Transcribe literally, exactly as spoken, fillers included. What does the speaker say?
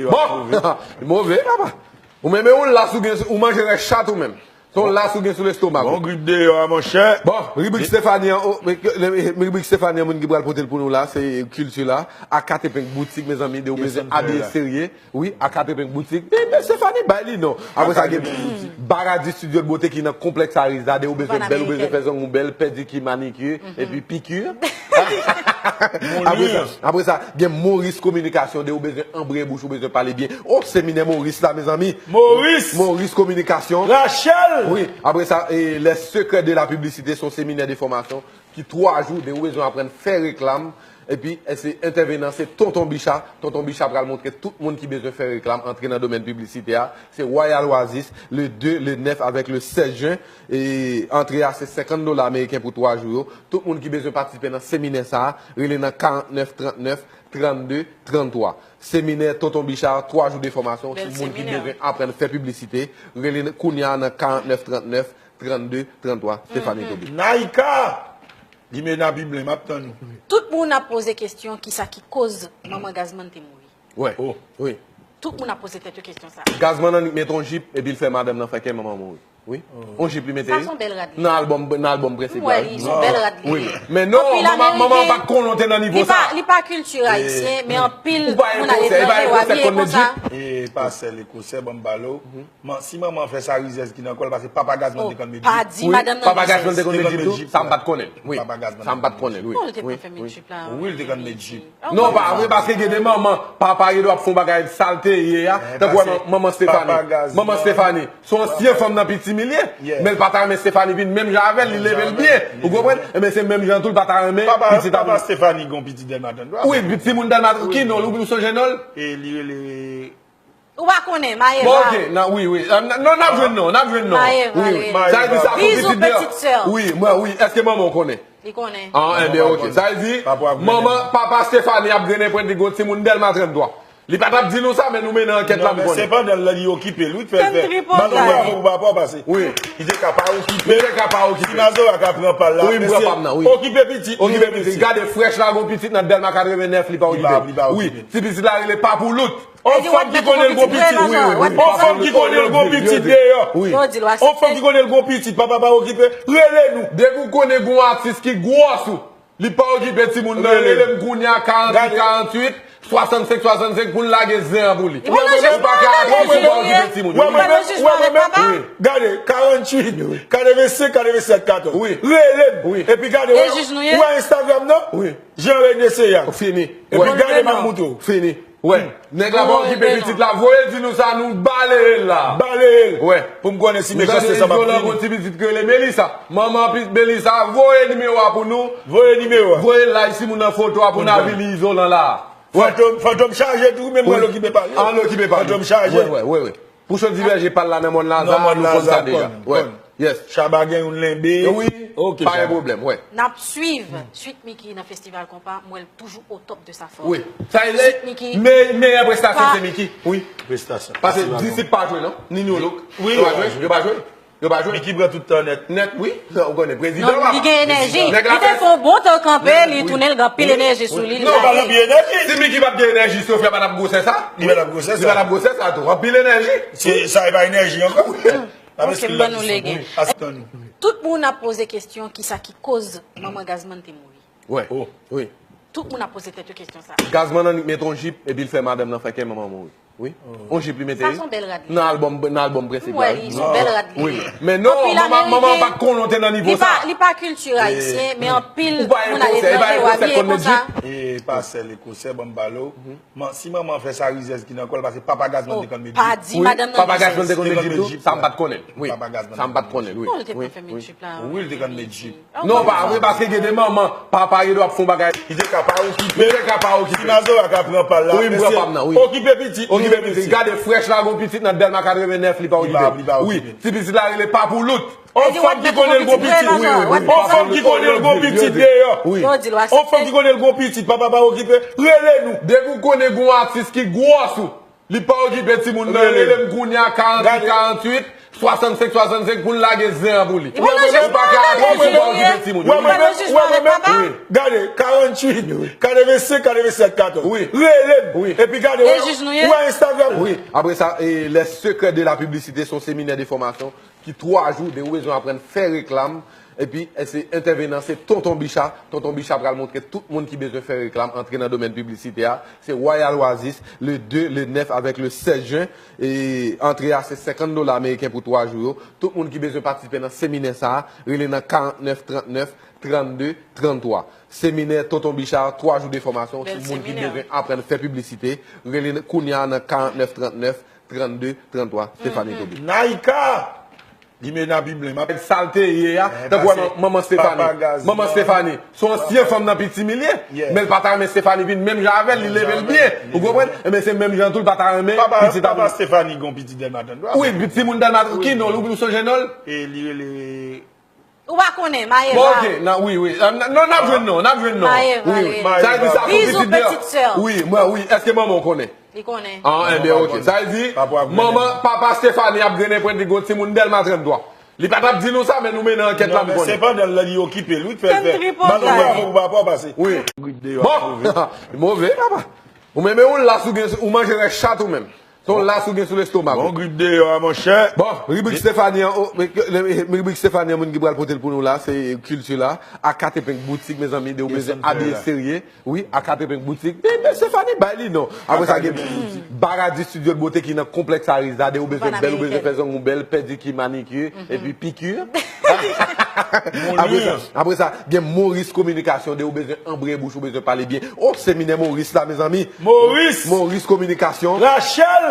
Bon, move, papa. Ou menm, ou las ou gen, ou manje rès chat ou menm. Se yon las ou gen sou lestomak ou. Bon, grip deyò a, monchè. Bon, ribrik Stephanie an, o, ribrik Stephanie an, moun ki pral pote l pou nou la, se kilti la. Akatepenk Boutik, mezanmi, de ou bezwen abiye serye. Wi, Akatepenk Boutik. E, men Stephanie bay li non. Apre sa, gen Baradi Studio de Beauté ki nan konplèks Ariza, de ou bezwen bèl, ou bezwen fè zong ou bèl, pediki, maniki, epi piki. Apre sa, apre sa, gen Maurice Communication, de ou bezwen anbre bouch, ou bezwen pale byen. O, seminè Maurice la, mezanmi. Maurice! Maurice Communication. Rachel! Wi, apre sa, e, Les Secrets de la Publicité, se yon seminè de fòmasyon ki twa jou, de ou bezwen aprann fè reklam. Epi, e, se entèvenan, se Tonton Bicha. Tonton Bicha pral montre tout moun ki bezwen fè reklam, antre nan domèn piblisite a. Se Royal Oasis, le de, le nèf avèk le sèz jen. E antre a, se senkant dola ameriken pou twa jou yo. Tout moun ki bezwen patisipe nan seminè sa a, rele nan karant nèf trant nèf trannde tranntwa. Seminè Tonton Bicha, twa jou de fòmasyon, si moun ki bezwen aprann fè piblisite, rele kounye a nan karant nèf trant nèf trannde tranntwa. Stephanie Kobe. Naika! Limena Biblen, m ap tann ou. Tout moun ap poze kesyon kisa ki koz manman Gazman te mouri. Wè. Wi. Tout moun ap poze tèt yo kesyon sa. Gazman annik mete yon jip epi l fè madanm nan fè kè manman mouri. Wi. Yon jip li mete. Sa se yon bèl rad li. Nan albòm, nan albòm prensipal. Wi, se yon bèl rad li. Wi. Men non, manman, manman pa t konnen w te nan nivo sa. Li pa kilti ayisyen, men anpil moun aletranje yo abiye konsa. E pa sèl Ekosè, ban m pale w. Man, si manman fè sa rizèz ki nan kò l, paske papa Gazman te konn met jip. Pa di madanm nan rizèz. Papa Gazman te konn met jip tou? Sa m pa t konnen. Wi. Sa m pa t konnen, wi. Bon, li te konn fè met jip la. Wi, li te konn met jip. Non, pa vre, paske gen de manman, papa gen dwa ap fè yon bagay sa l te ye a. Tankou manman Stephanie. Manman Stephanie, se yon ansyen fanm nan Pitimi li ye. Men l pa ta renmen Stephanie vin menm jan avè l, li leve l byen. Ou konprann? Ebyen, se menm jan tou, l pa ta renmen pitit ap. Papa Stephanie gen yon pitit Dèlma trannde twa. Wi, timoun Dèlma trannde twa, ki non l, ou sonje non l? E li rele Ou pa konnen, Maeva. Bon, ok, nan, wi, wi. Ah, n-, non, n ap jwenn non, n ap jwenn non. Maeva, wi, wi. Sa vle di sa, bizou, pitit sè. Wi, mwen, wi. Èske manman w konnen? Li konnen. Ah, enben, ok. Sa vle di, manman, papa Stephanie ap grennen pwent li gon timoun Dèlma trannde twa. Li pa t ap di nou sa, men nou mennen ankèt la, m konnen. Sepandan, li okipe l, wi, fè l fè. Ban nou bravo pou papa w pase. Wi. Li te ka pa okipe. Li te ka pa okipe. Si Mazora ka pran pa l la, wi, m pran pa m nan, wi. Okipe pitit, okipe pitit. Gade frèch la, gon pitit nan Dèlma katrevenèf, li pa okipe. Li pa, li pa okipe. Wi, ti pitit la rele Papoulout. On fanm ki konnen l gon pitit. Wi, wi, wi. On fanm ki konnen l gon pitit deyò. Wi. On fanm ki konnen l gon pitit, papa pa okipe, rele nou. Depi w konnen gon atis ki gwòs ou, li pa okipe timoun nan, rele m kounye a, karanntuit, karanntuit, swasannsenk, swasannsenk, pou n lage zen an pou li. Ou pa ka atis, ou pa okipe timoun. Ou wè mwen menm, ou wè mwen menm? Gade, karanntuit, katrevensenk, katrevensèt, katòz. Wi. Rele m. Wi. Epi gade, ou wè Instagram nan? Wi. Jean René Seya. Fini. Epi gade m ap montre w. Fini. Wè, nèg la pa okipe pitit la, voye di nou sa, nou baleye l la. Baleye l. Wè. Pou m konnen si mechanste sa p ap fini. Gon ti pitit ki rele Melissa. Manman pi-, Melissa, voye nimewo a pou nou. Voye nimewo a. Voye l la, isi moun nan foto a pou n avili izolan la. Wè. Fantom, fantom chaje tou, men mwen l okipe pa l. An l okipe pa l. Fantom chaje. Wè, wè, wè, wè. Pou Chodiveje pa l la nan mòn Laza, nou konn sa deja. Wè. Yes. Chaba gen youn lenbe. Wi, pa gen pwoblèm, wè. N ap swiv Sweet Micky nan festival konpa, m wè l toujou au top de sa forme. Wi. Sa e le me-, meyè prestasyon se Micky. Wi. Prestasyon. Paske disip pa jwe non, ni New Look. Wi. Yo pa jwe, yo pa jwe. Yo pa jwe. Micky pran tout tan nèt. Nèt, wi. Ou konnen prezidan la. Non, li gen enèji. Li te fè yon bon tan kanpe, li tounen, l gen anpil enèji sou li. Non, pa gen anpil enèji. Si Micky pa t gen enèji, Sofia pa t ap gwosè sa. Li pa t ap gwosè sa. Li pa t ap gwosè sa tou. Anpil enèji. Se, sa e pa enèji ankò. Ok, m ban nou lege. Tout moun ap poze kesyon kisa ki koz manman Gazman te mouri. Wè. Wi. Tout moun ap poze tèt yo kesyon sa. Gazman annik mete yon jip epi l fè madanm nan fè kè manman mouri. Wi. Yon jip li mete. Sa se yon bèl rad li. Nan albòm, nan albòm prensipal. M wè li, se yon bèl rad li. Wi. Men non, manman, manman pa t konnen w te nan nivo sa. Li pa, li pa kilti ayisyen, men anpil moun aletranje yo abiye konsa. E pa sèl Ekosè, ban m pale w. Man, si manman fè sa rizèz ki nan kò l, paske papa Gazman te konn met jip. Pa di madanm nan rizèz. Papa Gazman te konn met jip tou? Sa m pa t konnen. Wi. Sa m pa t konnen, wi. Bon, li te konn fè met jip la. Wi, li te konn met jip. Non, pa vre, paske gen de manman, papa gen dwa ap fè yon bagay. Li te ka pa okipe. Li te ka pa okipe. Si Mazora ka pran pa l la. Wi, m pran pa m nan, wi. Okipe pitit. Okipe pitit. Gade frèch la, gon pitit nan Dèlma katrevenèf, li pa okipe. Li pa, li pa okipe. Wi, ti pitit la rele Papoulout. On fanm ki konnen l gon pitit. Wi, wi, wi. On fanm ki konnen l gon pitit deyò. Wi. On fanm ki konnen l gon pitit, papa pa okipe, rele nou. Depi w konnen gon atis ki gwòs ou, li pa okipe timoun nan, rele m kounye a, karanntuit, karanntuit, swasannsenk swasannsenk pou l lage zen an pou li. Ou pa ka atis ou pa okipe timoun. Ou pa nan jijman avèk papa? Gade, karanntuit, katrevensenk, katrevensenk, katòz. Wi. Rele m. Wi. Epi gade, ou wè Instagram. Wi. Apre sa, e, Les Secrets de la Publicité se yon seminè de fòmasyon ki twa jou de ou bezwen aprann fè reklam. Epi, e, se entèvenan, se Tonton Bicha. Tonton Bicha pral montre tout moun ki bezwen fè reklam, antre nan domèn piblisite a. Se Royal Oasis, le de, le nèf avèk le sèz jen. E antre a se senkant dola ameriken pou twa jou yo. Tout moun ki bezwen patisipe nan seminè sa a, rele nan karannèf trannèf trannde tranntwa. Seminè Tonton Bicha, twa jou de fòmasyon sou moun ki bezwen aprann fè piblisite. Rele kounye a nan karannèf trannèf trannde tranntwa. Stephanie Kobe. Naika! Limena Biblen, m ap... Sa l te ye a, tankou wè manman Stephanie. Manman Stephanie, se yon ansyen fanm nan Pitimi li ye. Men l pa ta renmen Stephanie vin menm jan avè l, li leve l byen. Ou konprann? Ebyen, se menm jan tou, l pa ta renmen pitit ap... Papa Stephanie gen yon pitit Dèlma trannde. Wi, timoun Dèlma trannde. Ki non l, ou sonje non l? E li rele... Ou pa konnen, Maeva. Bon, ok, nan, wi, wi. Ah, n-, non, n ap jwenn non, n ap jwenn non. Maeva, wi, wi. Sa vle di sa, son pitit de... Wi, mwen, wi. Èske manman w konnen? Li konnen. Ah, ebyen, ok. Sa vle di, manman, papa Stephanie ap grennen pwent li gon timoun Dèlma trannde. Li pa t ap di nou sa, men nou mennen ankèt la, m konnen. Sepandan, li okipe l, wi, k fè l fè. Ban nou bravo pou papa w pase. Wi. Bon, move, papa. Ou menm, ou las ou gen, ou manje rès chat ou menm. Se yon las ou gen sou lestomak ou. Bon, grip deyò a, monchè. Bon, ribrik Stephanie an, o, ribrik Stephanie an, moun ki pral pote l pou nou la, se kilti la. Akatepenk Boutik, mezanmi, de ou bezwen abiye serye. Wi, Akatepenk Boutik. E, men Stephanie bay li non. Apre sa, gen Baradi Studio de Beauté ki nan konplèks Ariza, de ou bezwen bèl, ou bezwen fè zong ou bèl, pedikir, manikir, epi pikir. Apre sa, apre sa, gen Maurice Communication, de ou bezwen anbre bouch, ou bezwen pale byen. O, seminè Maurice la, mezanmi. Maurice! Maurice Communication. Rachel!